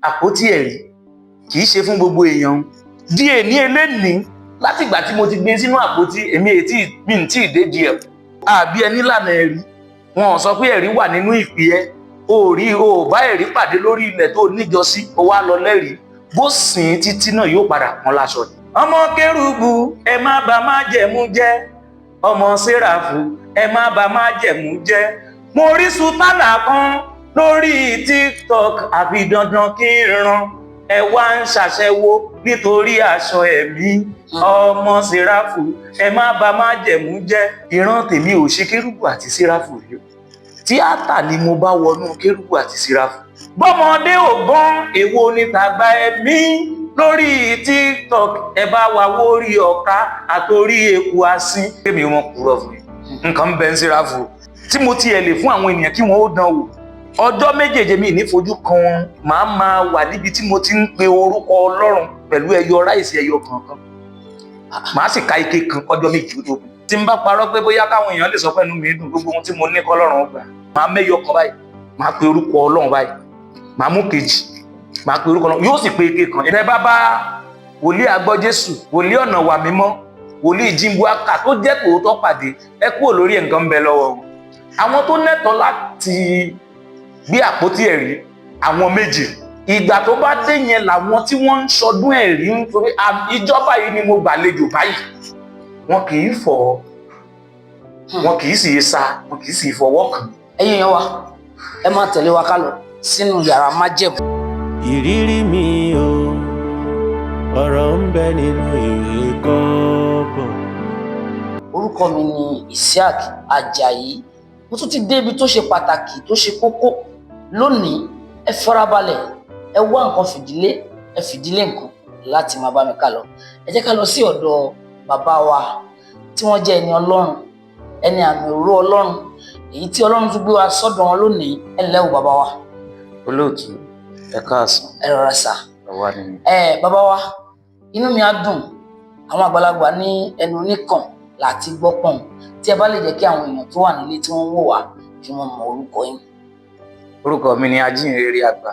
Àpótí ẹ̀rí kì í ṣe fún gbogbo èèyàn. Díẹ̀ ní eléyìí, látìgbà tí mo ti gbé sínú àpótí, èmi ètí mi ń tí ì dé díẹ̀ àbí ẹni lànà ẹ̀rí. Wọn ò sọ pé ẹ̀rí wà nínú ìpè ẹ. O ò rí, o ò bá ẹ̀rí pàdé lórí ilẹ̀ tó níjọsí, o wá lọ lẹ́rìí bó sìn títí náà yóò padà pọ́n láṣọ ni. Ọmọ kérúbù, ẹ má bà májẹ̀mú jẹ́. Ọmọ séráfù, ẹ má bà májẹ̀mú jẹ́. Mo rí sùtánà kan lórí TikTok, àfi dandan kí n ran ẹ wá ń ṣàṣẹwó nítorí aṣọ ẹ̀mí. Ọmọ séráfù, ẹ má bà májẹ̀mú jẹ́. Ìran tèmi ò ṣe kérúbù àti séráfù rí o. Tíátà ni mo bá wọnú kérúbù àti séráfù. Bọ́mọdé ò gbọ́n, èwo ni tàgbà ẹ̀mí lórí TikTok? Ẹ bá wa wórí ọ̀ka àtòrí eku asín. Kémi wọn kúrò fún yín, nǹkan ń bẹ ń séráfù tí mo tiẹ̀ lè fún àwọn ènìyàn kí wọ́n ó dán wò. Ọjọ́ méjèèjì mi ní fojú kan wọn, màá máa wà níbi tí mo ti ń pe orúkọ Ọlọ́run pẹ̀lú ẹyọ rice ẹyọ kankan, màá sì ka ike kan kọjọ́ 2 tó kù. Tí n bá parọ́ pé bóyá káwọn èèyàn lè sọ pé ẹnu mi dùn, gbogbo ohun tí mo ní kọ́lọ́run gbà. Màá mẹ́yọ kan báyìí, màá pe orúkọ Ọlọ́run báyìí, màá mú kejì, màá pe orúkọ Ọlọ́run, yóò sì pe ike kan. Ẹ bá bá wòlíì àgbọ́ Jésù, wòlíì ọ̀nà wà mímọ́, wòlíì jíǹbù aka tó jẹ́ tòótọ́ pàdé, ẹ kúrò lórí ẹ̀, nǹkan ń bẹ lọ́wọ́ wọn. Àwọn tó nẹ́tọ̀ọ́ láti gbé àpótí ẹ̀rí, àwọn méjì. Ìgbà tó bá dé yẹn làwọn tí wọ́n ń sọdún ẹ̀rí ń sọ pé ìjọba yìí ni mo gbàlejò báyìí. Wọn kì í fọ̀, wọn kì í sì sa, wọn kì í sì fọwọ́ kàn. Ẹ̀yin èèyàn wa, ẹ máa tẹ̀lé wa ká lọ sínú yàrá májẹ̀mú. Ìrírí mi o, ọ̀rọ̀ ń bẹ nínú ìwé kọ́bọ̀. Orúkọ mi ni Isiaq Ajayi. Mo tún ti dé ibi tó ṣe pàtàkì, tó ṣe kókó lónìí. Ẹ farabalẹ̀, ẹ wá nǹkan fìdílé, ẹ fìdílé nǹkan láti máa bá mi ká lọ. Ẹ jẹ́ ká lọ sí ọ̀dọ̀ bàbá wa tí wọ́n jẹ́ ẹni Ọlọ́run, ẹni àmì òró Ọlọ́run, èyí tí Ọlọ́run tún gbé wa sọ́dọ̀ wọn lónìí. Ẹ ǹlẹ́ o, bàbá wa. Olóòtú, ẹ káàsán. Ẹ rọra sà. Àwa ni. Ẹ bàbá wa, inú mi á dùn. Àwọn àgbàlagbà ní ẹnu oníkàn láti gbọ́ pọ̀n. Tí ẹ bá lè jẹ́ kí àwọn èèyàn tó wà nílé tí wọ́n ń wò wá kí wọ́n mọ orúkọ yín. Orúkọ mi ni Ajínrere àgbà,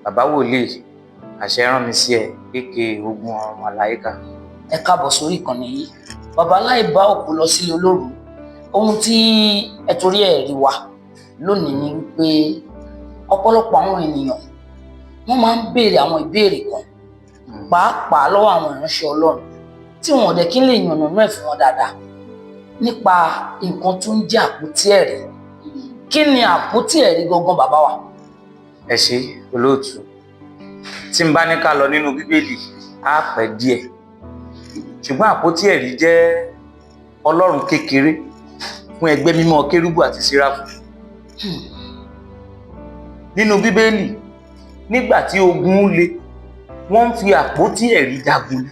bàbá wòlíì àṣẹ rán mi sí ẹ kéèké ogun ọ̀run màláíkà. Ẹ káàbọ̀ sórí ìkànnì yìí, bàbá. Láì bá òkú lọ sílé olóru, ohun tí ẹ torí ẹ̀ rí wa lónìí ni wípé ọ̀pọ̀lọpọ̀ àwọn ènìyàn, wọ́n máa ń béèrè àwọn ìbéèrè kan, pàápàá lọ́wọ́ àwọn ìránṣẹ́ Ọlọ́run tí wọn ò dẹ̀ kí ń lè yànnàná ẹ̀ fún wọn dáadáa nípa nǹkan tó ń jẹ́ àpótí ẹ̀rí. Kí ni àpótí ẹ̀rí gangan, bàbá wa? Ẹ ṣé, olóòtú. Tí n bá ní ká lọ nínú Bíbélì, á pẹ́ díẹ̀, ṣùgbọ́n àpótí ẹ̀rí jẹ́ Ọlọ́run kékeré fún ẹgbẹ́ mímọ́ kérúbù àti séráfù nínú Bíbélì. Nígbà tí ogun le, wọ́n ń fi àpótí ẹ̀rí jagun ni.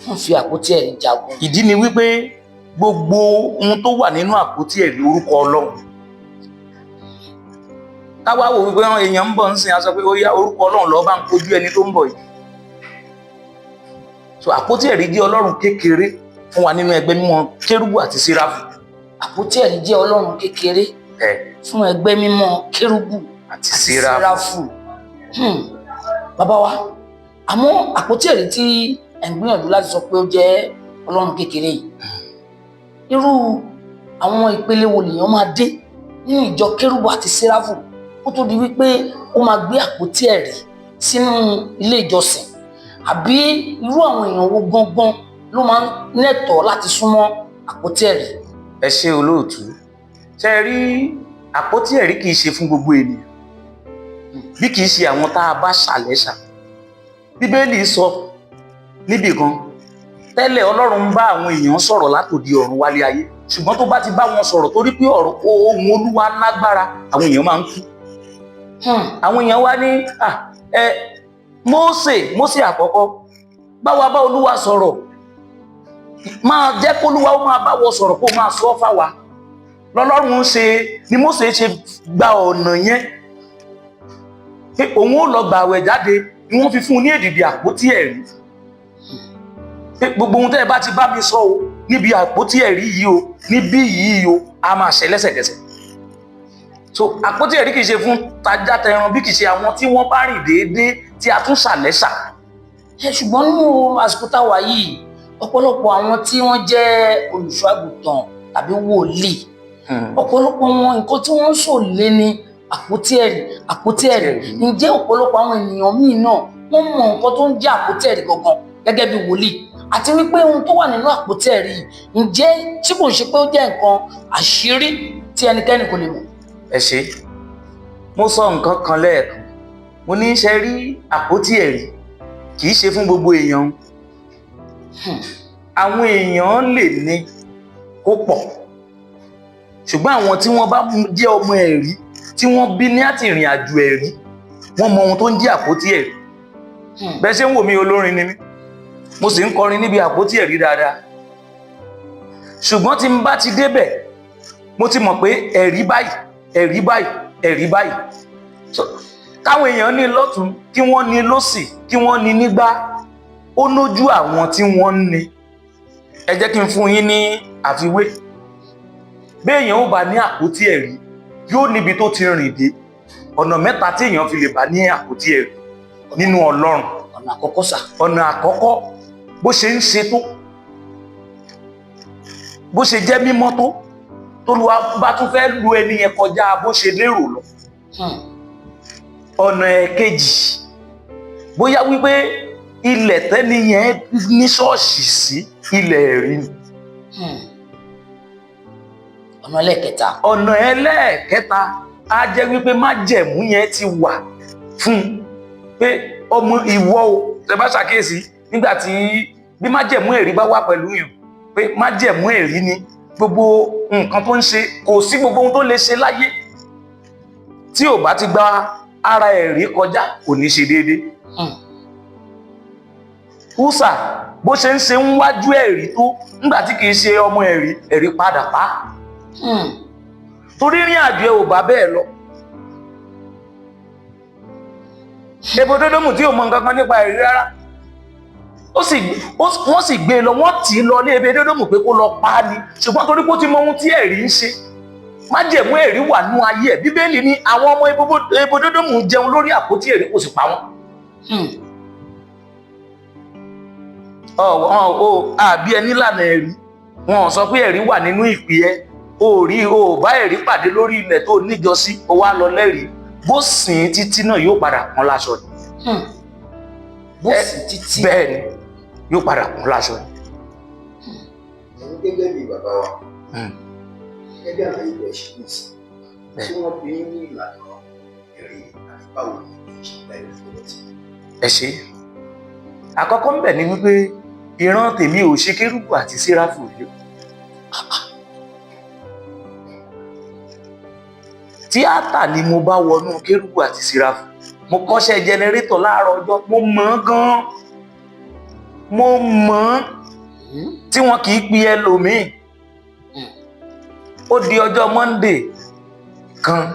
Wọ́n fi àpótí ẹ̀rí jagun. Ìdí ni wípé gbogbo ohun tó wà nínú àpótí ẹ̀rí, orúkọ Ọlọ́run. Káwá wò wípé èèyàn ń bọ̀ ń sìn, á sọ pé ó yá, orúkọ Ọlọ́run lọ́ọ́ bá ń kojú ẹni tó ń bọ̀ yìí. So àpótí ẹ̀rí jẹ́ Ọlọ́run kékeré fún wa nínú ẹgbẹ́ mímọ́ kérúbù àti séráfù. Àpótí ẹ̀rí jẹ́ Ọlọ́run kékeré fún ẹgbẹ́ mímọ́ kérúbù àti àti séráfù. Séráfù. Bàbá wa, àmọ́ àpótí ẹ̀rí tí ẹ̀ ń gbìyànjú láti sọ pé ó jẹ́ Ọlọ́run kékeré yìí, irú àwọn ìpele wo lèèyàn máa dé nínú ìjọ kérúbù àti séráfù kó tó di wípé ó máa gbé àpótí ẹ̀rí sínú ilé ìjọsìn? Àbí irú àwọn èèyàn wo gangan ló máa ń lẹ́tọ̀ọ́ láti súnmọ́ àpótí ẹ̀rí? Ẹ ṣé, olóòtú. Ṣe rí, àpótí ẹ̀rí kìí ṣe fún gbogbo ènìyàn, bí kìí ṣe àwọn tá a bá ṣàlẹ́ṣà. Bíbélì sọ níbì kan tẹ́lẹ̀, Ọlọ́run ń bá àwọn èèyàn sọ̀rọ̀ látòdì ọ̀run wálé ayé, ṣùgbọ́n tó bá ti bá wọn sọ̀rọ̀, torí pé ọ̀rọ̀ ohun Olúwa lágbára, àwọn èèyàn máa ń kú. Àwọn èèyàn wá ní, "Ah, ẹ Mósè, Mósè àkọ́kọ́, báwa bá Olúwa sọ̀rọ̀, máa jẹ́ kólúwa ó máa báwọ sọ̀rọ̀, kó máa sọ fáwa." Lọ́lọ́run ń ṣe ni Mósè ṣe gba ọ̀nà yẹn pé òun ó lọ gbààwẹ̀ jáde, ni wọ́n fi fún un ní èdìdì àpótí ẹ̀rí pé gbogbo ohun tẹ́ ẹ bá ti bá mi sọ o níbi àpótí ẹ̀rí yìí o, níbí yìí o, a máa ṣe lẹ́sẹ̀kẹsẹ̀. So àpótí ẹ̀rí kìí ṣe fún tajá tẹran, bí kìí ṣe àwọn tí wọ́n bá rìn déédéé tí a tún ṣàlẹ́ṣà. Ẹ ṣùgbọ́n nínú àsìkò táwa yìí, ọ̀pọ̀lọpọ̀ àwọn tí wọ́n jẹ́ olùṣọ́ àgùntàn tàbí wòlíì, ọ̀pọ̀lọpọ̀ wọn, nǹkan tí wọ́n ń sọ lé ní àpótí ẹ̀rí, àpótí ẹ̀rí. Ǹjẹ́ ọ̀pọ̀lọpọ̀ àwọn ènìyàn míì náà, wọ́n mọ nǹkan tó ń jẹ́ àpótí ẹ̀rí gangan gẹ́gẹ́ bí wòlíì, àti wípé ohun tó wà nínú àpótí ẹ̀rí yìí, ǹjẹ́ tí kò ṣe pé ó jẹ́ nǹkan àṣírí tí ẹnikẹ́ni kò lè mọ̀? Ẹ ṣe. Mo sọ nǹkan kan lẹ́ẹ̀kan, mo ní ṣe rí àpótí ẹ̀rí kì í ṣe fún gbogbo èèyàn. Àwọn èèyàn lè ní kó pọ̀, ṣùgbọ́n àwọn tí wọ́n bá jẹ́ ọmọ ẹ̀rí, tí wọ́n bí ní àti ìrìn àjò ẹ̀rí, wọ́n mọ ohun tó ń jẹ́ àpótí ẹ̀rí. Bẹ́ẹ̀ ṣe ń wò mí, olórin ni mí, mo sì ń kọrin níbi àpótí ẹ̀rí dáadáa, ṣùgbọ́n tí n bá ti débẹ̀, mo ti mọ̀ pé ẹ̀rí báyìí, ẹ̀rí báyìí, ẹ̀rí báyìí. So káwọn èèyàn ní lọ́tún, kí wọ́n ní lọ́sì, kí wọ́n ní nígbà, ó nójú àwọn tí wọ́n ń ní. Ẹ jẹ́ kí n fún yín ní àfiwé. Béèyàn ó bá ní àpótí ẹ̀rí, yóò níbi tó ti rìn dé. Ọ̀nà mẹ́ta tí èèyàn fi lè bá ní àpótí ẹ̀rí nínú Ọlọ́run. Ọ̀nà àkọ́kọ́ sà. Ọ̀nà àkọ́kọ́, bó ṣe ń ṣe tó, bó ṣe jẹ́ mímọ́ tó, t'Olúwa bá tún fẹ́ lu ẹni yẹn kọjá bó ṣe lérò lọ. Ọ̀nà ẹ̀kejì, bóyá wípé ilẹ̀ tẹ́ni yẹn ní ṣọ́ọ̀ṣì sí, ilẹ̀ ẹ̀rí ni. Ọ̀nà ẹlẹ́ẹ̀kẹta. Ọ̀nà ẹlẹ́ẹ̀kẹta á jẹ́ wípé májẹ̀mú yẹn ti wà fún un pé ọmọ ìwọ o. Tẹ bá ṣàkíyèsí, nígbà tí bí májẹ̀mú ẹ̀rí bá wà pẹ̀lú yàn, pé májẹ̀mú ẹ̀rí ni, gbogbo nǹkan tó ń ṣe, kò sí gbogbo ohun tó lè ṣe láyé tí ò bá ti gba ara ẹ̀rí kọjá, kò ní ṣe déédéé. Húsà, bó ṣe ń ṣe ń wájú ẹ̀rí tó, nígbà tí kìí ṣe ọmọ ẹ̀rí, ẹ̀rí padà pa á, torí rìn àjò ẹ ò bá bẹ́ẹ̀ lọ. Ebododomu tí ò mọ nǹkan kan nípa ẹ̀rí rárá, wọ́n sì gbé e lọ, wọ́n tì í lọ ní Ebododomu pé kó lọ pa á ni, ṣùgbọ́n torí pé ó ti mọ ohun tí ẹ̀rí ń ṣe, májẹ̀mú ẹ̀rí wà nú ayé ẹ̀. Bíbélì ní àwọn ọmọ Ebododomu jẹun lórí àpótí ẹ̀rí, kò sì pa wọ́n. Àbí ẹni lànà ẹ̀rí, wọn ò sọ pé ẹ̀rí wà nínú ìpè ẹ, o rí o bá ẹ̀rí pàdé lórí ilẹ̀ tó níjọsí, o wá lọ lẹ́rìí, bó sìn títí náà, yóò padà pọ́n láṣọ ni. Bó sì títí. Bẹ́ẹ̀ ni, yóò padà pọ́n láṣọ ni. Ẹ̀yin gẹ́gẹ́ bí bàbá wa, gẹ́gẹ́ bí àlàyé rẹ̀ ṣe ní sí, tí wọ́n bí ní ìlànà ẹ̀rí, àti báwo ni ẹ ṣe gba ẹ̀rí lọ́wọ́ tí? Ẹ ṣe. Àkọ́kọ́ ń bẹ̀ ni wípé ìran tèmi ò ṣe kérúbù àti séráfù rí. Tíátà ni mo bá wọnú kérúbù àti séráfù. Mo kọ́ṣẹ́ jẹnẹrétọ̀ láàárọ̀ ọjọ́, mo mọ̀ ọ́n gan-an, mo mọ̀ ọ́n tí wọn kì í pe ẹlòmíì. Ó di ọjọ́ Monday kan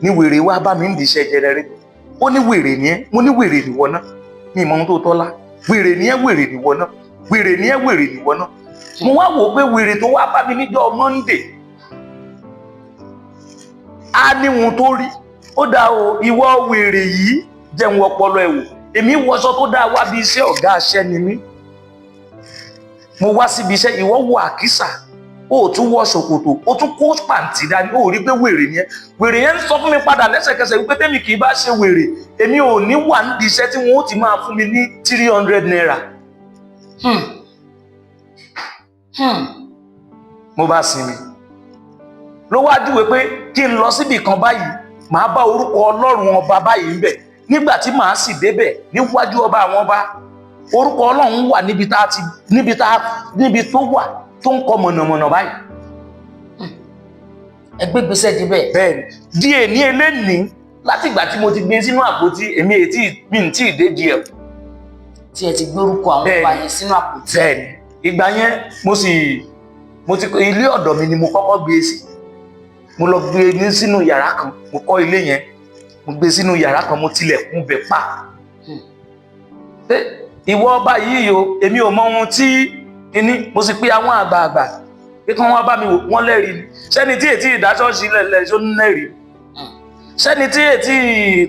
ní wèrè wá bá mi ń diṣẹ́ jẹnẹrétọ̀. Ó ní, "Wèrè ni ẹ́." Mo ní, "Wèrè nìwọ náà, mi mọ ohun tó tọ́lá. Wèrè ni ẹ́, wèrè nìwọ náà, wèrè ni ẹ́, wèrè nìwọ náà." Mo wá wò ó pé wèrè tó wá bá mi níjọ́ Monday á ní ohun tó rí. Ó dáa o, ìwọ wèrè yìí, jẹun ọpọlọ ẹ wò. Èmi wọṣọ tó dáa wá bí iṣẹ́, ọ̀gá aṣẹ́ ni mí. Mo wá síbi iṣẹ́, ìwọ wọ àkísà, o ò tún wọ ṣòkòtò, o tún kó pàǹtí dání. O rí pé wèrè ni ẹ́. Wèrè yẹn ń sọ fún mi padà lẹ́sẹ̀kẹsẹ̀ wípé tẹ́mi kì í bá ṣe wèrè, èmi ò ní wà nídìí iṣẹ́ tí wọ́n ó ti máa fún mi ní ₦300. Mo bá sinmi. Ló wá júwe pé kí n lọ síbì kan báyìí, màá bá orúkọ Ọlọ́run ọba báyìí ńbẹ̀. Nígbà tí màá sì débẹ̀, níwájú ọba àwọn ọba, orúkọ Ọlọ́run wà níbi tá a ti níbi tá a níbi tó wà tó ń kọ mọ̀nàmọ̀nà báyìí. Ẹ gbé gbèsè débẹ̀. Bẹ́ẹ̀ni. Díẹ̀ ní eléyìí, látìgbà tí mo ti gbé sínú àpótí, èmi ètí mi ń tí ì dé díẹ̀. Tí ẹ ti gbórúkọ àwọn ọba yẹn sínú àpótí. Bẹ́ẹ̀ni. Ìgbà yẹn mo sì mo ti ilé ọ̀dọ̀ mi ni mo kọ́kọ́ gbé sí. Mo lọ gbé ní sínú yàrá kan. Mo kọ́ ilé yẹn, mo gbé sínú yàrá kan, mo tilẹ̀kùn bẹ̀ pa. Ṣé ìwọ ọba yìí o, èmi ò mọ ohun tí kíní. Mo sì pe àwọn àgbààgbà pé Pé kí wọ́n wá bá mi wò, wọ́n lẹ́rìí ni. Sẹ́ni tí ètí ìdásọ́ọ̀sì lẹ̀lẹ̀ tó ń lẹ́rìí, sẹ́ni tí ètí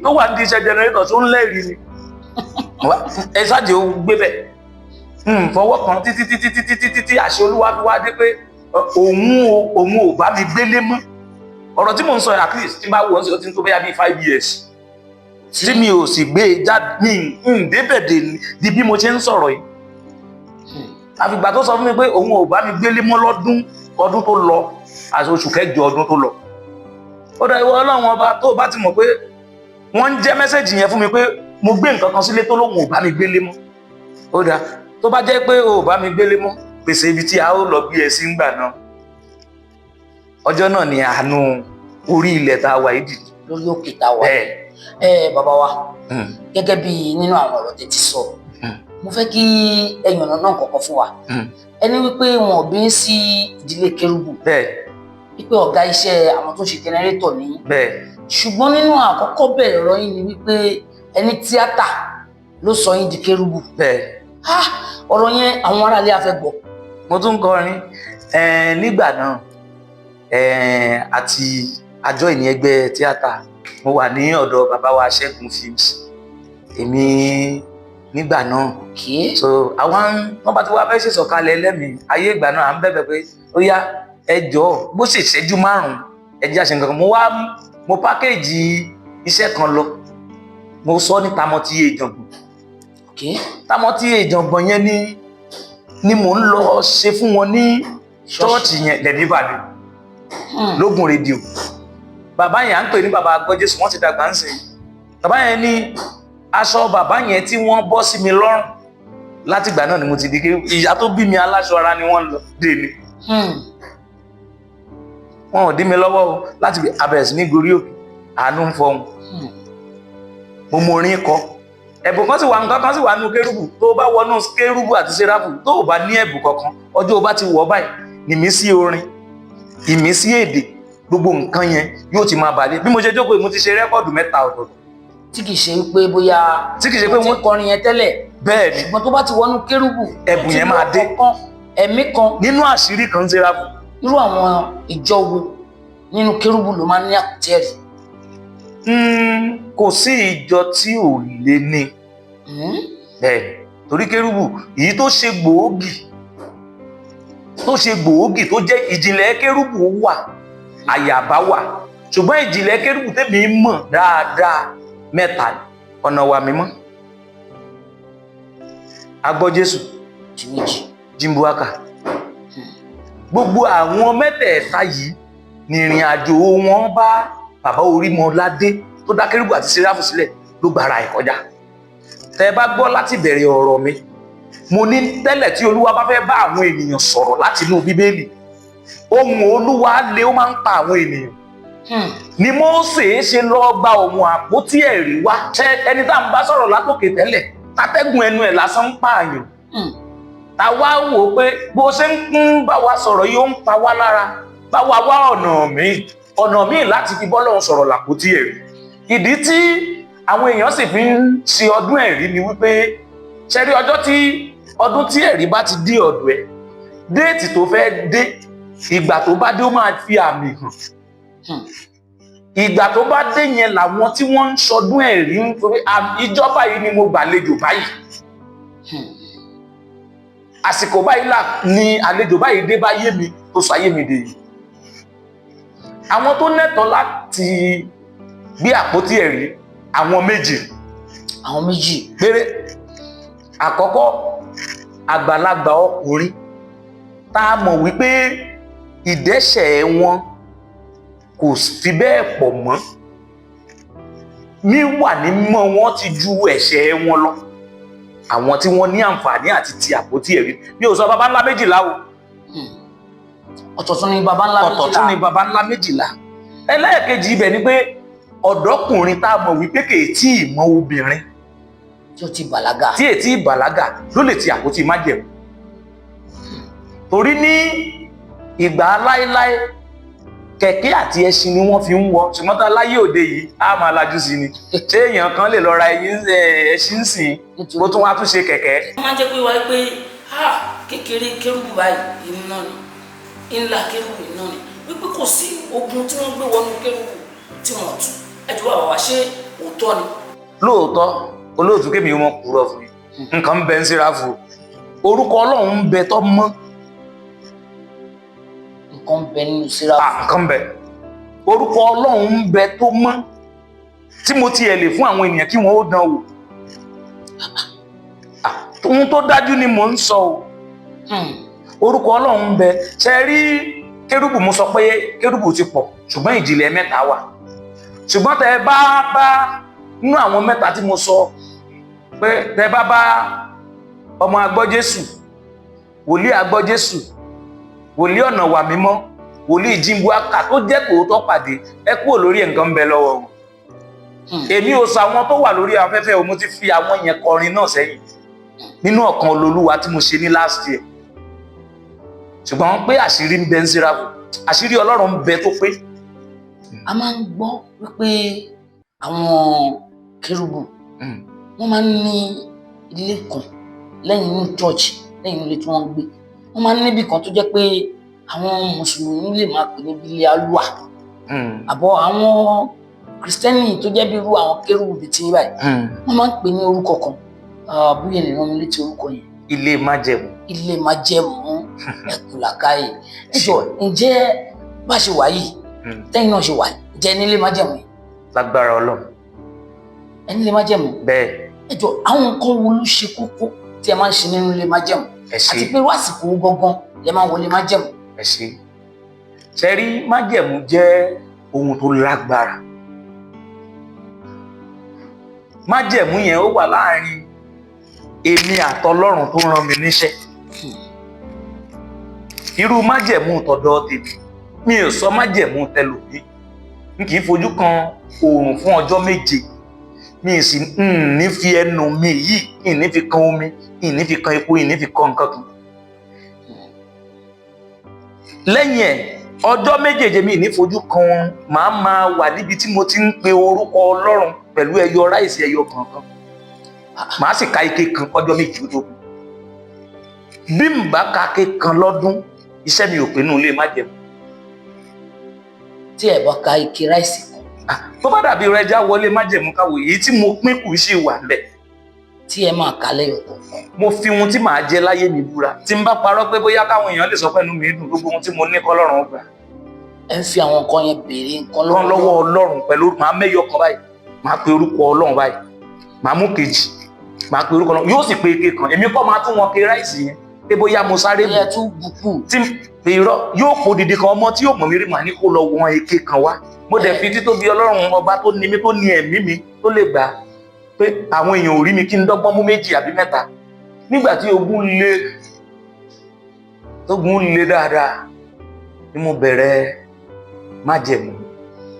tó wà ní iṣẹ́ jẹnẹrétọ̀ tó ń lẹ́rìí ni. Ẹ ṣáàjì ó gbé bẹ̀ fọwọ́ kan títí títí títí títí tí àṣẹ Olúwa fi wá dé pé òun ò bá mi gbélé mọ́. Ọ̀rọ̀ tí mò ń sọ, at least tí n bá wọ̀ ọ́n sí, ó ti ń tó bẹ́yà bíi 5 years tí mi ò sì gbé e jáde ní ǹdébẹ̀dẹ̀ di bí mo ṣe ń sọ̀rọ̀ yìí. Àfìgbà tó sọ fún mi pé òun ò bá mi gbélé mọ́ lọ́dún ọdún tó lọ àti oṣù kẹjọ ọdún tó lọ. Ó dá ìwọ Ọlọ́run ọba tó o bá ti mọ̀ pé wọ́n ń jẹ́ message yẹn fún mi pé mo gbé nǹkan kan sílé tó lóun ò bá mi gbélé mọ́, ó dá tó bá jẹ́ pé o ò bá mi gbélé mọ́, pèsè ibi tí a ó lọ gbé ẹ sí ńgbà náà. Ọjọ́ náà ni àánú orí ilẹ̀ tá a wà yìí dìde. Lórí òkè tá a wà. Bẹ́ẹ̀. Ẹ bàbá wa, gẹ́gẹ́ bí nínú àwọn ọ̀rọ̀ tẹ́ ti sọ, mo fẹ́ kí ẹ yànnà náà kọ̀ọ̀kan fún wa. Ẹni wípé wọn ò bí ń sí ìdílé kérúbù, Bẹ́ẹ̀. wípé ọ̀gá iṣẹ́ àwọn tó ń ṣe jẹnẹrétọ̀ ní, Bẹ́ẹ̀. ṣùgbọ́n nínú àkọ́kọ́ bẹ̀rẹ̀ ọ̀rọ̀ yín ni wípé ẹni tíátà ló sọ yín di kérúbù. Bẹ́ẹ̀. Ah, ọ̀rọ̀ yẹn àwọn aráalé á fẹ́ gbọ́. Mo tún kọrin nígbà náà àti àjọ ìní ẹgbẹ́ tíátà. Mo wà ní ọ̀dọ̀ bàbá wa Ṣẹ́gun Films èmi nígbà náà. So àwọn wọn bá ti wá fẹ́ ṣèṣọ̀kalẹ̀ ẹlẹ́mìí ayé ìgbà náà, à ń bẹ̀bẹ̀ pé ó yá, ẹ jọ̀ọ́, bó ṣe ìṣẹ́jú 5, ẹ jẹ́ àṣẹ nǹkan kan. Mo wá mo package iṣẹ́ kan lọ, mo sọ ní Tamọ́tí Ìjàngbọ̀n. Tamọ́tí Ìjàngbọ̀n yẹn ni mò ń lọ ṣe fún wọn ní ṣọ́ọ̀ṣì yẹn lẹ́mí bàdé lógún rédíò. Bàbá yẹn à ń pè ní bàbá Agbọ́jésù, wọ́n ti dàgbà ń sìn. Bàbá yẹn ní aṣọ bàbá yẹn tí wọ́n bọ́ sí mi lọ́rùn, látìgbà náà ni mo ti di kí ìyá tó bí mi aláṣọ ara ni wọ́n lọ dé ni. Wọn ò dí mi lọ́wọ́ o láti abẹ̀rẹ̀ sí ní gorí òkè, àánú ń fọhùn. Mo mọ orin kọ, ẹ̀bùn kan sì wà, nǹkan kan sì wà nínú kérúbù. Tó o bá wọnú kérúbù àti séráfù, tó o bá ní ẹ̀bùn kankan, ọjọ́ o bá ti wọ̀ báyìí, ìmísí orin, ìmísí èdè, gbogbo nǹkan yẹn yóò ti máa bàlẹ̀. Bí mo ṣe jókòó, mo ti ṣe record 3 ọ̀tọ̀ọ̀tọ̀. Tí kì í ṣe wípé bóyá Tí kì í ṣe pé wọ́n ti kọrin yẹn tẹ́lẹ̀. Bẹ́ẹ̀ ni. Ṣùgbọ́n tó bá ti wọnú kérúbù, Ẹ̀bùn yẹn máa dé. Kan ẹ̀mí kan. Nínú àṣírí kan séráfù. Irú àwọn ìjọ wo nínú kérúbù ló máa ń ní àpótí ẹ̀rí? Kò sí ìjọ tí ò lè ní. Bẹ́ẹ̀, torí kérúbù èyí tó ṣe gbòógì, tó jẹ́ ìjìnlẹ̀ kérúbù wà, àyàbá wà, ṣùgbọ́n ìjìnlẹ̀ kérúbù tèmi mọ̀ dáadáa mẹ́ta: ọ̀nà wà mímọ́, Agbọ́ Jésù, Ti méjì. Jimbuaka. Gbogbo àwọn mẹ́tẹ̀ẹ̀ta yìí ní ìrìn àjò wọn bá bàbá Orímọládé tó dá kérúbù àti séráfù sílẹ̀ ló gbára ẹ̀ kọjá. Tẹ́ bá gbọ́ láti bẹ̀rẹ̀ ọ̀rọ̀ mi, mo ní tẹ́lẹ̀ tí Olúwa bá fẹ́ bá àwọn ènìyàn sọ̀rọ̀ láti inú Bíbélì, ohùn Olúwa lé, ó máa ń pa àwọn ènìyàn. Ni Mósè ṣe lọ gba ohun àpótí ẹ̀rí wá. Ṣé ẹni tá à ń bá sọ̀rọ̀ látòkè tẹ́lẹ̀, tátẹ́gùn ẹnu ẹ̀ lásán ń pààyàn, ta wá wò ó pé bó ṣe ń kún bá wa sọ̀rọ̀ yìí, ó ń pa wá lára, bá wa wá ọ̀nà míì láti fi bọ́lọ́run sọ̀rọ̀ làpótí ẹ̀rí. Ìdí tí àwọn èèyàn sì fi ń ṣe ọdún ẹ̀rí ni wípé, ṣẹ́rí ọjọ́ tí ọdún tí ẹ̀rí bá ti dé ọ̀dọ̀ ẹ̀, date tó fẹ́ dé, ìgbà tó bá dé, ó máa fi àmì hàn. Ìgbà tó bá dé yẹn làwọn tí wọ́n ń ṣọdún ẹ̀rí ń pè ìjọba yìí ni mo gbàlejò báyìí, àsìkò báyìí là ní àlejò báyìí dé bá yé mi tó sọ ayé mi dè yìí. Àwọn tó nẹ́tọ̀ọ́ láti gbé àpótí ẹ̀rí, àwọn méjì. Àwọn méjì. Péré. Àkọ́kọ́, àgbàlagbà ọkùnrin tá a mọ̀ wípé ìdẹ́ṣẹ̀ wọn kò fi bẹ́ẹ̀ pọ̀ mọ́, wíwà ní mímọ́ wọn ti ju ẹ̀ṣẹ̀ wọn lọ, àwọn tí wọ́n ní àǹfààní àti ti àpótí ẹ̀rí. Mi ò sọ baba ńlá 12 o. Ọ̀tọ̀ tún ni baba ńlá méjìlá. Ọ̀tọ̀ tún ni baba ńlá 12. Ẹlẹ́ẹ̀kejì ibẹ̀ ni pé ọ̀dọ́kùnrin tá a mọ̀ wípé kì í tí ì mọ obìnrin, tí ó ti bàlágà. Tí ètí ìbàlágà ló lè ti àpótí májẹ̀mú, torí ní ìgbà láéláé, kẹ̀kẹ́ àti ẹṣin ni wọ́n fi ń wọ, ṣùgbọ́n tá láyé òde yìí, á máa lajú sí ni. Ṣé èèyàn kan lè lọ ra ẹṣin sìn kó tún wá tún ṣe kẹ̀kẹ́? Wọ́n máa ń jẹ́ pé wáyé pé ah, kékeré kérúbù báyìí, èmi náà ni. Ńlá kérúbù náà ni wípé kò sí ogun tí wọ́n gbé wọnú kérúbù tí wọ́n tú. Ẹ jọ̀wọ́ bàbá wa, ṣé òótọ́ ni? Lóòótọ́, olóòtú, kémi wọn kúrò fún mi, nǹkan ń bẹ ń Séráfù, orúkọ Ọlọ́run ń bẹ tó mọ́. Nǹkan ń bẹ nínú Séráfù? Ah, nǹkan ń bẹ, orúkọ Ọlọ́run ń bẹ tó mọ́ tí mo tiẹ̀ lè fún àwọn ènìyàn kí wọ́n ó dán wò. Ah, ohun tó dájú ni mò ń sọ o. Orúkọ Ọlọ́run ń bẹ. Ṣe rí kérúbù, mo sọ pé kérúbù ti pọ̀, ṣùgbọ́n ìjìnlẹ̀ mẹ́ta wà. Ṣùgbọ́n tẹ bá bá nínú àwọn mẹ́ta tí mo sọ pé tẹ bá bá ọmọ agbọ́ Jésù, wòlíì agbọ́ Jésù, wòlíì ọ̀nà wà mímọ́, wòlíì jíǹbù aka tó jẹ́ tòótọ́ pàdé, ẹ kúrò lórí ẹ̀, nǹkan ń bẹ lọ́wọ́ wọn. Èmi ò sọ àwọn tó wà lórí afẹ́fẹ́ o. Mo ti fi àwọn yẹn kọrin náà sẹ́yìn nínú ọ̀kan olólùwà tí mo ṣe ní last year. Ṣùgbọ́n pé àṣírí ń bẹ ń Séráfù, àṣírí Ọlọ́run ń bẹ tó pé. A máa ń gbọ́ wípé àwọn kérúbù, wọ́n máa ń ní ilé kan lẹ́yìn inú church, lẹ́yìn ilé tí wọ́n ń gbé. Wọ́n máa ń níbì kan tó jẹ́ pé àwọn mùsùlùmí lè máa pè níbi ilé alúwà, àbọ̀ àwọn kìrìsìtẹ́nì tó jẹ́ bí irú àwọn kérúbù bíi tí báyìí, wọ́n máa ń pè ní orúkọ kan. Bóyá lè rán mi létí orúkọ yẹn. Ilé májẹ̀mú. Ilé májẹ̀mú, ẹkùlàkàyè. Ẹ jọ, ǹjẹ́ bá ṣe wà yìí, tẹ́yìn náà ṣe wà yìí, ǹjẹ́ nílé májẹ̀mú yìí? Lágbára Ọlọ́run. Ẹ nílé májẹ̀mú? Bẹ́ẹ̀. Ẹ jọ, àwọn nǹkan wo ló ṣe kókó tí ẹ máa ń ṣe nínú ilé májẹ̀mú? Ẹ ṣe. Àti pé irú àsìkò wo gangan lẹ máa ń wọlé májẹ̀mú? Ẹ ṣe. Ṣe rí, májẹ̀mú jẹ́ ohun tó lágbára. Májẹ̀mú yẹn, ó wà láàrin èmi àtọlọ́run tó rán mi níṣẹ́. Irú májẹ̀mú tọ̀dọ̀ tèmi, mi ò sọ májẹ̀mú tẹlòmí. N kì í fojú kan oòrùn fún ọjọ́ 7. Mi sì ń ní fi ẹnu mi yìí, ń ní fi kan omi, ń ní fi kan epo, ń ní fi kan nǹkan kan. Lẹ́yìn ẹ̀, ọjọ́ méjèèjì mi ní fojú kan wọn, màá máa wà níbi tí mo ti ń pe orúkọ Ọlọ́run pẹ̀lú ẹyọ ráìsì ẹyọ kọ̀ọ̀kan. Màá sì ka ike kan ọjọ́ 7 tó kù. Bí n bá ka ike kan lọ́dún, iṣẹ́ mi ò pé nínú ilé májẹ̀mú. Tí ẹ bá ka ike ráìsì kan? Tó bá dàbí rẹjá wọlé májẹ̀mú káwò, èyí tí mo pín kù sí wà ńbẹ̀. Tí ẹ máa kà lẹ́yọ kọ̀ọ̀kan? Mo fi ohun tí màá jẹ láyé mi búra. Tí n bá parọ́ pé bóyá káwọn èèyàn lè sọ pé ẹnu mi dùn, gbogbo ohun tí mo ní kọ́lọ́run ó gbà. Ẹ ń fi àwọn nǹkan yẹn béèrè nǹkan lọ́wọ́ lọ́wọ́ Ọlọ́run pẹ̀lú, màá mẹ́yọ kan báyìí, màá pe orúkọ Ọlọ́run báyìí, màá mú kejì, màá pe orúkọ Ọlọ́run, yóò sì pe ike kan. Èmi kọ́ máa tún wọn ke ráìsì yẹn pé bóyá mo sáré ẹ tún bùkù. Tí irọ́ yóò kó didi kan, ọmọ tí yóò mọ̀ mí rí, màá ní kó lọ wọn ike kan wá. Mo dẹ̀ fi títóbi Ọlọ́run ọba tó ní mi, tó ní ẹ̀mí mi, tó lè gbà pé àwọn èèyàn ò rí mi kí n dọ́gbọ́n mú méjì àbí mẹ́ta. Nígbà tí ogun le, tógun le dáadáa ni mo bẹ̀rẹ̀ májẹ̀mú,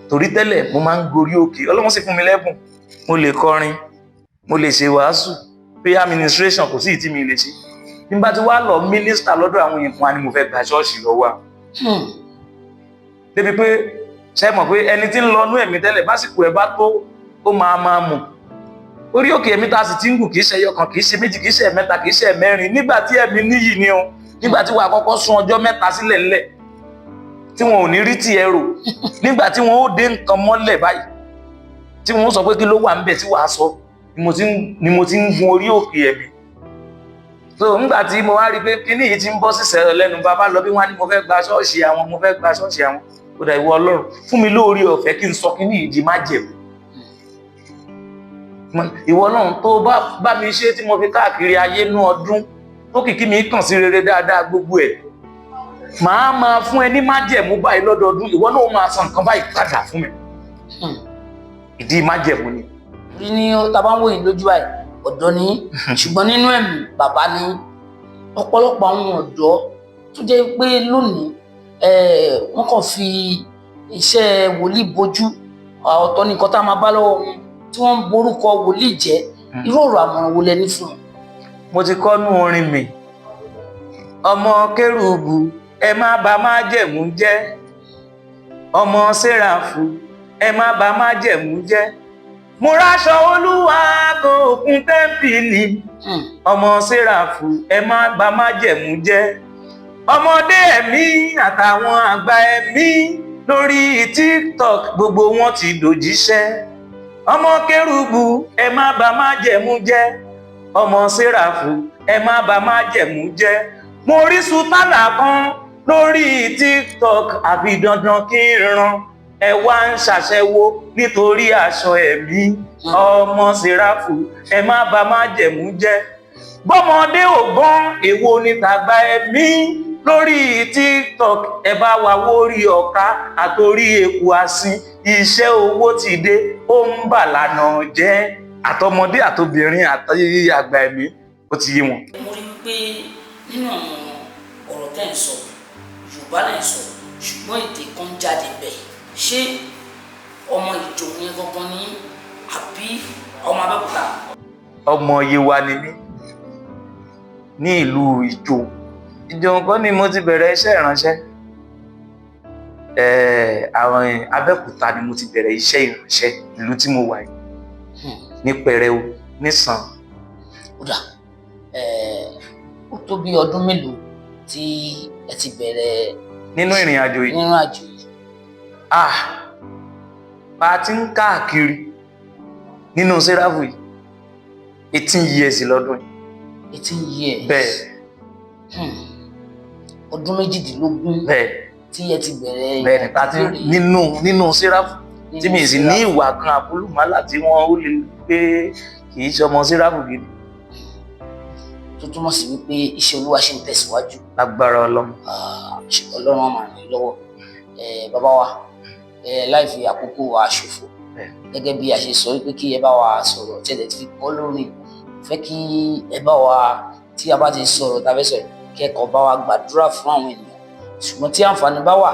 torí tẹ́lẹ̀ mo máa ń gorí òkè. Ọlọ́run sì fún mi lẹ́bùn, mo lè kọrin, mo lè ṣe wàásù, prayer administration, kò sí ìtí mi lè ṣe. Bí n bá ti wá lọ mínísítà lọ́dọ̀ àwọn èèyàn fún wa ni mo fẹ́ gba ṣọ́ọ̀ṣì lọ́wọ́ àwọn débi pé, ṣe mọ̀ pé ẹni tí ń lọ nú ẹ̀mí tẹ́lẹ̀, básìkò ẹ̀ bá tó, ó máa máa mọ̀. Orí òkè ẹ̀mí tá a sì ti ń gùn, kì í ṣe ẹyọ kan, kì í ṣe méjì, kì í ṣe ẹ̀mẹ́ta, kì í ṣe ẹ̀mẹ́rin. Nígbà tí ẹ̀mí níyì ni o, nígbà tí wàá kọ́kọ́ sún ọjọ́ 3 sílẹ̀ ńlẹ̀ tí wọn ò ní rí tiẹ̀ rò, nígbà tí wọn ó dé nǹkan mọ́lẹ̀ báyìí, tí wọn ó sọ pé kí ló wà ńbẹ̀ tí wàá sọ, ni mo ti ń gun orí òkè ẹ̀mí. So nígbà tí mo wá rí i pé kíní yìí ti ń bọ́ sísẹ̀ lẹ́nu, bàbá lọ bí wọ́n á ní mo fẹ́ gba ṣọ́ọ̀ṣì àwọn, mo fẹ́ gba ṣọ́ọ̀ṣì àwọn, ó dà, ìwọ Ọlọ́run fún mi lóore ọ̀fẹ́ kí n sọ kíní yìí di májẹ̀mú. Ìwọ Ọlọ́run tó bá bá mi ṣe tí mo fi káàkiri ayé nú ọdún tó kìkí mi kàn sí rere dáadáa, gbogbo ẹ̀ màá máa fún ẹ ní májẹ̀mú báyìí lọ́dọọdún, ìwọ náà máa san nǹkan báyìí padà fún mi. Ìdí májẹ̀mú ni. Rí ní tá a bá ń wò yín lójú báyìí, ọ̀dọ́ ni, ṣùgbọ́n nínú ẹ̀mí, bàbá ni. Ọ̀pọ̀lọpọ̀ àwọn ọ̀dọ́ tó jẹ́ pé lónìí, wọ́n kàn fi iṣẹ́ wòlíì bojú, ọ̀tọ̀ ní nǹkan tá a máa bá lọ́wọ́ wọn tí wọ́n ń borúkọ wòlíì jẹ́. Irú ọ̀rọ̀ àmọ̀ràn wo lẹ ní fún wọn? Mo ti kọ́ nú orin mi, ọmọ kérúbù, ẹ má bà májẹ̀mú jẹ́. Ọmọ séráfù, ẹ má bà májẹ̀mú jẹ́. Mo ráṣọ Olúwa kan òkun tẹ́ḿpìlì. Ọmọ séráfù, ẹ má bà májẹ̀mú jẹ́. Ọmọdé ẹ̀mí àtàwọn àgbà ẹ̀mí lórí TikTok gbogbo wọn ti dòjíṣẹ́. Ọmọ kérúbù, ẹ má bà májẹ̀mú jẹ́. Ọmọ séráfù, ẹ má bà májẹ̀mú jẹ́. Mo rí sùtánà kan lórí TikTok, àfi dandan kí n ran. Ẹ wá ń ṣàṣẹwó nítorí aṣọ ẹ̀mí. Ọmọ séráfù, ẹ má bà májẹ̀mú jẹ́. Bọ́mọdé ò gbọ́n, èwo ni tàgbà ẹ̀mí lórí TikTok? Ẹ bá wa wórí ọ̀ka àtòrí eku asín. Iṣẹ́ owó ti dé, ó ń bà lànà jẹ́. Àtọmọdé àtobìnrin àti àgbà ẹ̀mí, ó ti yé wọn. Mo rí wípé nínú àwọn ọ̀rọ̀ tẹ́ ń sọ, Yorùbá lẹ́ ń sọ, ṣùgbọ́n èdè kan jáde bẹ́ẹ̀. Ṣé ọmọ Ìjòhùn yẹn gangan ní àbí ọmọ Abẹ́òkúta? Ọmọ Yewa ni mí ní ìlú Ìjòhùn. Ìjòhùn kọ́ ni mo ti bẹ̀rẹ̀ iṣẹ́ ìránṣẹ́. Àwọn Abẹ́òkúta ni mo ti bẹ̀rẹ̀ iṣẹ́ ìránṣẹ́, ìlú tí mo wà yìí, ní Pẹrẹu nísàn. Ó dà, ó tó bí ọdún mélòó tí ẹ ti bẹ̀rẹ̀ nínú ìrìn àjò yìí? Nínú àjò yìí. Ah, bá a ti ń káàkiri nínú sẹ́ráfù yìí, 18 years lọ́dún yìí. 18 years? Bẹ́ẹ̀. Ọdún 18. Bẹ́ẹ̀. Tí ẹ ti bẹ̀rẹ̀. Bẹ́ẹ̀ ni, tá a ti nínú sẹ́ráfù tí mi sì ní ìwà kan àbúlùmálà tí wọ́n ó lè pé kì í ṣọmọ sẹ́ráfù gidi. Tó túmọ̀ sí wípé iṣẹ́ Olúwa ṣe ń tẹ̀síwájú. Lágbára Ọlọ́run. Ọlọ́run á máa ràn yín lọ́wọ́. Bàbá wa, láì fi àkókò wa ṣòfò, gẹ́gẹ́ bí a ṣe sọ wípé kí ẹ bá wa sọ̀rọ̀ tẹ́lẹ̀ tí fi kọ́ lórí, fẹ́ kí ẹ bá wa, tí a bá ti sọ̀rọ̀ tá a fẹ́ sọ̀rọ̀, kí ẹ kàn bá wa gbàdúrà fún àwọn ènìyàn. Ṣùgbọ́n tí àǹfààní bá wà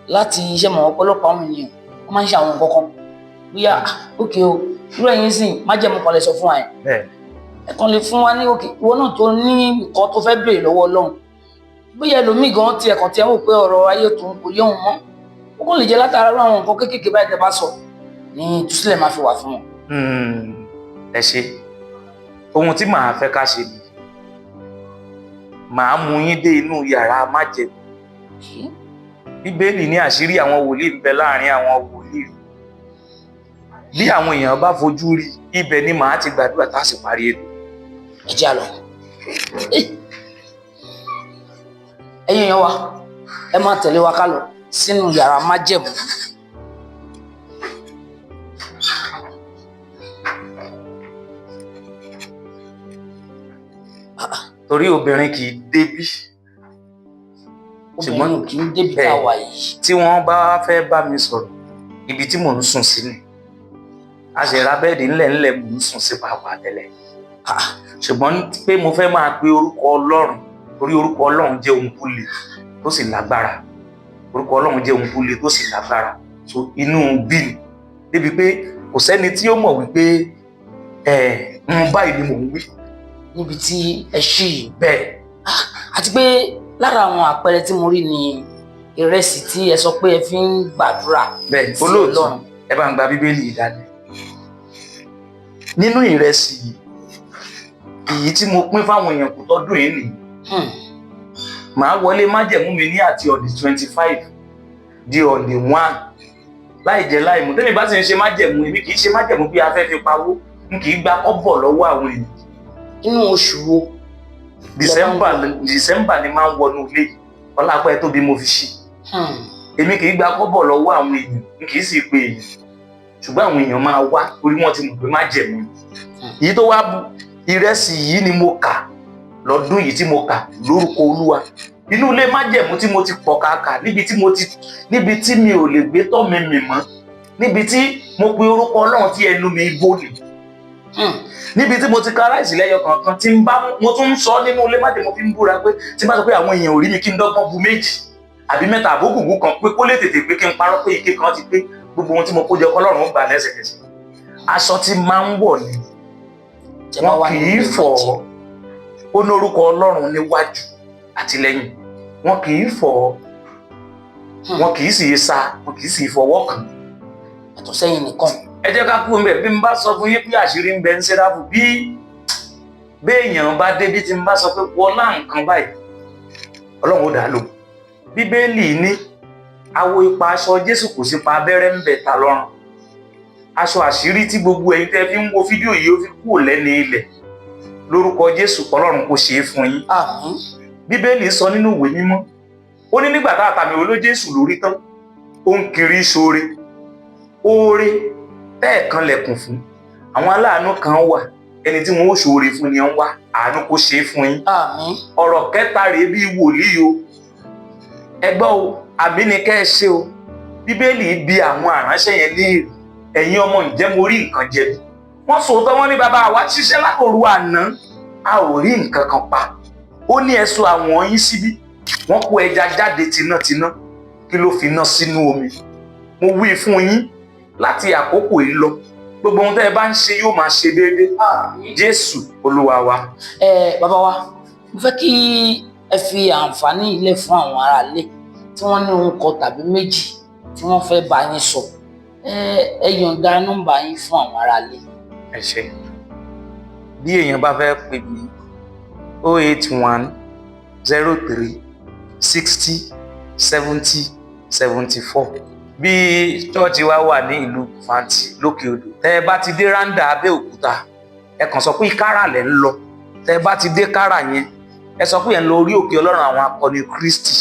láti iṣẹ́ mọ̀, ọ̀pọ̀lọpọ̀ àwọn ènìyàn wọ́n máa ń ṣe àwọn nǹkan kan bóyá ókè o, irú ẹ̀yin sìn májẹ̀mú kan lè sọ fún wa yẹn, ẹ kàn lè fún wa ní òkè ìwọ náà tó ní nǹkan tó fẹ́ béèrè lọ́wọ́ Ọlọ́run. Bóyá ẹlòmíì gan tiẹ̀ kàn tiẹ̀ wò pé ọ̀rọ̀ ayé tó ń kò yé òun mọ́, ó kàn lè jẹ́ látara irú àwọn nǹkan kéékèèké báyìí tẹ́ bá sọ ní ìtúsílẹ̀ máa fi wà fún wọn. Ẹ ṣe. Ohun tí màá fẹ́ ká ṣe ni màá mú yín dé inú yàrá májẹ̀mú. Bíbélì ní àṣírí àwọn wòlíì ń bẹ láàrin àwọn wòlíì. Bí àwọn èèyàn bá fojú rí ibẹ̀ ni màá ti gbàdúrà tá a sì parí ètò. Ẹ jẹ́ á lọ. Ẹ̀yin èèyàn wa, ẹ máa tẹ̀lé wa ká lọ sínú yàrá májẹ̀mú. Torí obìnrin kì í débí. Obìnrin ò kì í débi tá a wà yìí. Tí wọ́n bá fẹ́ bá mi sọ̀rọ̀, ibi tí mò ń sùn sí ni. A sì ra bẹ́ẹ̀dì ńlẹ̀ ńlẹ̀, mò ń sùn sí pàápàá tẹ́lẹ̀, ṣùgbọ́n pé mo fẹ́ máa pe orúkọ Ọlọ́run, torí orúkọ Ọlọ́run jẹ́ ohun tó le tó sì lágbára. Orúkọ Ọlọ́run jẹ́ ohun tó le tó sì lágbára. So inú bí ni débi pé kò sẹ́ni tí ó mọ̀ wípé ẹ̀ ń báyìí ni mò ń wí. Níbi tí ẹ ṣí yìí? Bẹ́ẹ̀. Àti pé lára àwọn àpẹẹrẹ tí mo rí ni ìrẹsì tí ẹ sọ pé ẹ fi ń gbàdúrà Bẹ́ẹ̀. sí Olóòtú, Ọlọ́run. ẹ bá ń gba Bíbélì yìí dání. Nínú ìrẹsì yìí, èyí tí mo pín fáwọn èèyàn kò tọ́dún yìí nìyí. Màá wọlé májẹ̀mú mi ní àti on the 25 di on the 1, láì jẹ láì mú. Tẹ́mi bá sì ń ṣe májẹ̀mú, èmi kì í ṣe májẹ̀mú bí a fẹ́ fi pawó. N kì í gba kọ́bọ̀ lọ́wọ́ àwọn èèyàn. Inú oṣù wo? December, December ni máa ń wọnú ilé yìí. Ọlápẹ́ tó bí mo fi ṣí. Èmi kì í gba kọ́bọ̀ lọ́wọ́ àwọn èèyàn, n kì í sì pe èèyàn, ṣùgbọ́n àwọn èèyàn máa wá torí wọ́n ti mọ̀ pé májẹ̀mú ni. Èyí tó wá bu ìrẹsì yìí ni mo kà lọ́dún yìí tí mo kà lórúkọ Olúwa inú ilé májẹ̀mú tí mo ti pọ̀ kàkà, níbi tí mo ti, níbi tí mi ò lè gbé tọ́ mi mì mọ́, níbi tí mo pe orúkọ Ọlọ́run tí ẹnu mi bò ní, níbi tí mo ti ka ráìsì lẹ́yọ kọ̀ọ̀kan tí ń bá mo tún ń sọ nínú ilé májẹ̀mú fi ń búra pé tí n bá sọ pé àwọn èèyàn ò rí mi, kí n dọ́gbọ́n bu méjì àbí mẹ́ta àbókùnkùn kan pé kó lè tètè pé, kí n parọ́ pé ike kan ti pé. Gbogbo ohun tí mo kó jẹ, Ọlọ́run ó gbà lẹ́sẹ̀kẹsẹ̀. Aṣọ tí máa ń wọ̀ ni Tẹ́ bá wọn wà kì nínú í ilé fọ̀ májẹ̀mú. Ó lórúkọ Ọlọ́run níwájú àti lẹ́yìn. Wọn kì í fọ̀ ọ́, wọn kì í sì sa, wọn kì í sì fọwọ́ kàn. Yàtọ̀ sẹ́yìn nìkan. Ẹ jẹ́ ká kú mbẹ̀. Bí n bá sọ fún yín pé àṣírí ń bẹ ń sẹ́ráfù, bí béèyàn bá débi tí n bá sọ pé wọlá nǹkan báyìí, Ọlọ́run ó dá lò. Bíbélì ní awo ipa aṣọ Jésù kò sí pa abẹ́rẹ́ ń bẹ̀ ta lọ́rùn. Aṣọ àṣírí tí gbogbo ẹ̀yin tẹ́ fi ń wo fídíò yìí ó fi kúrò lẹ́ni ilẹ̀, lórúkọ Jésù, Ọlọ́run kò ṣe é fún yín. Àmín. Bíbélì sọ nínú ìwé mímọ́, ó ní nígbà tá a tàmì oló Jésù lórí tán, ó ń kiri ṣoore. Oore tẹ́ẹ̀kan lẹ̀kùn fún àwọn aláàánú kan wà, ẹni tí wọn ó ṣoore fún ni ó ń wá àánú, kó ṣe é fún yín. Àmín. Ọ̀rọ̀ kẹta rèé bí wòlíì o, ẹ gbọ́ o, àmì ni kẹ́ ẹ ṣe o. Bíbélì bi àwọn àránṣẹ́ yẹn léèrè, "Ẹ̀yin ọmọ, ǹjẹ́ mo rí nǹkan jẹ bí?" Wọ́n sòótọ́, wọ́n ní, "Bàbá, àwa ṣiṣẹ́ látòru àná, a ò rí nǹkan kan pa." Ó ní, "Ẹ sọ àwọn yín síbí." Wọ́n kó ẹja jáde tinátiná. Kí ló fi ná sínú omi? Mo wí fún yín, láti àkókò yìí lọ, gbogbo ohun tẹ́ ẹ bá ń ṣe yóò máa ṣe déédéé. Jésù Olúwa wa. Ẹ bàbá wa, mo fẹ́ kí ẹ fi àǹfààní ilẹ̀ fún àwọn aráalé tí wọ́n ní ohun kan tàbí méjì tí wọ́n fẹ́ bá yín sọ. Ẹ yọ̀ǹda nọ́mbà yín fún àwọn aráalé. Ẹ ṣé. Bí èèyàn bá fẹ́ pè mí, 08103 60 70 74. Bí chọ́ọ̀chì wa wà ní ìlú Fanti lókè odò, tẹ́ ẹ bá ti dé Randa Abẹ́òkúta, ẹ kàn sọ pé Kára lẹ̀ ń lọ. Tẹ́ ẹ bá ti dé Kára yẹn, ẹ sọ pé ẹ ń lọ orí òkè Ọlọ́run àwọn akọni Kristi,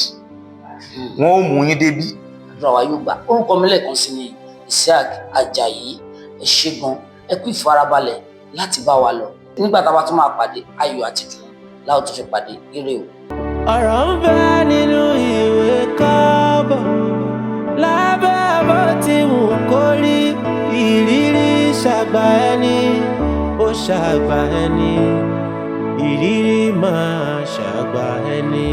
wọn ó mú yín débí. Àdúrà wa yóò gbà. Orúkọ mi lẹ́ẹ̀kan sí ni Isiaq Ajayi. Ẹ ṣé gan, ẹ kú ìfarabalẹ̀ láti bá wa lọ. Nígbà tá a bá tún máa pàdé, ayọ̀ àti ìdùnnú láò tún fi pàdé. Ire o. Ọ̀rọ̀ ń bẹ nínú ìwé kọ́bọ̀. Lábẹ́ bó ti wù kó rí, ìrírí ṣàgbà ẹni, ó ṣàgbà ẹni, ìrírí máa ṣàgbà ẹni.